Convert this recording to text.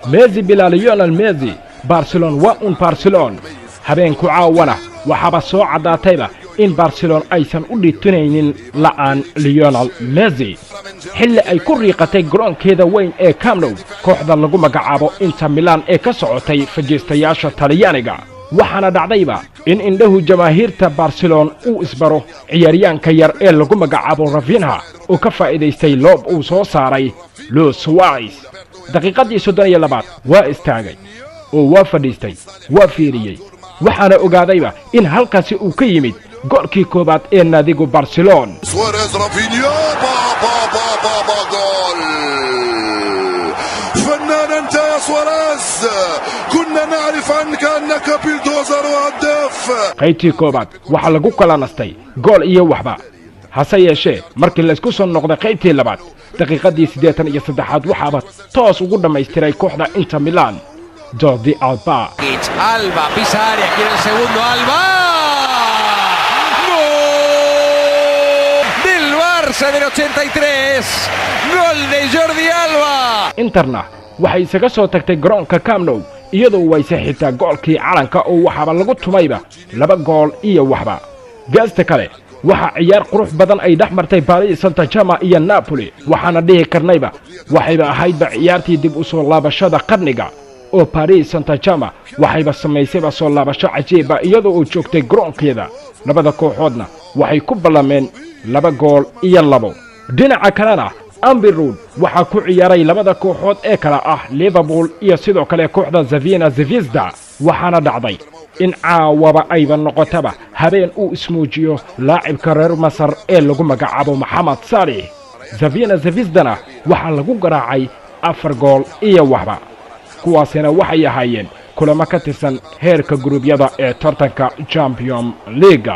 Messi bilaa Lionel Messi, Barcelona waa un Barcelona. Habeenku caawana waxaaba soo caddaatayba in Barcelona aysan u dhitunaynin la'aan Lionel Messi, xilli ay ku riiqatay garoonkeeda weyn ee Camp Nou kooxda lagu magacaabo Inter Milan ee ka socotay fajiistayaasha Talyaaniga. Waxaana dhacdayba in indhahu jamaahiirta Barcelona uu isbaro ciyaaryaanka yar ee lagu magacaabo Rafinha oo ka faa'iidaystay loob uu soo saaray Luis Suarez. Daqiiqaddii 32aad waa istaagay oo waa fadhiistay, waa fiiriyey, waxaana ogaadayba in halkaasi uu ka yimid goolkii koowaad ee naadigu Barcelona. سواريز، رافينيا، با با با با با، جول! فنان انت يا سواريز، كنا نعرف عنك انك بلدوزر وهداف. Qaybtii koowaad waxaa lagu kala nastay gool iyo waxba. Hase yeeshee markii laysku soo noqday qaybtii labaad, daqiiqaddii 83aad waxaaba toos ugu dhammaystiray kooxda Inter Milan Jordi Alba. Alba pisa área, quiere el segundo Alba. ¡Gol del Barça del 83! ¡Gol de Jordi Alba! Interna waxay isaga soo tagtay garoonka Camp Nou iyadoo wayse xitaa goolkii calanka oo waxaaba lagu tumayba 2 gool iyo waxba. Geesta kale waxaa ciyaar qurux badan ay dhex martay Paris Saint-Germain iyo Napoli, waxaana dhihi karnayba waxayba ahaydba ciyaartii dib u soo laabashada qarniga, oo Paris Saint-Germain waxayba samaysayba soo laabasho cajiiba iyadoo uu joogtay garoonkeeda. Labada kooxoodna waxay ku ballameen 2 gool iyo 2. Dhinaca kalena Anfield Road waxaa ku ciyaaray labada kooxood ee kala ah Liverpool iyo sidoo kale kooxda Crvena Zvezda, waxaana dhacday in caawaba ayba noqotaba habeen uu ismuujiyo laacibka reer Masar ee lagu magacaabo Maxamed Salih. Crvena Zvezdana waxaa lagu garaacay 4 gool iyo waxba. Kuwaasina waxay ahaayeen kulamo ka tirsan heerka guruubyada ee tartanka Champion League.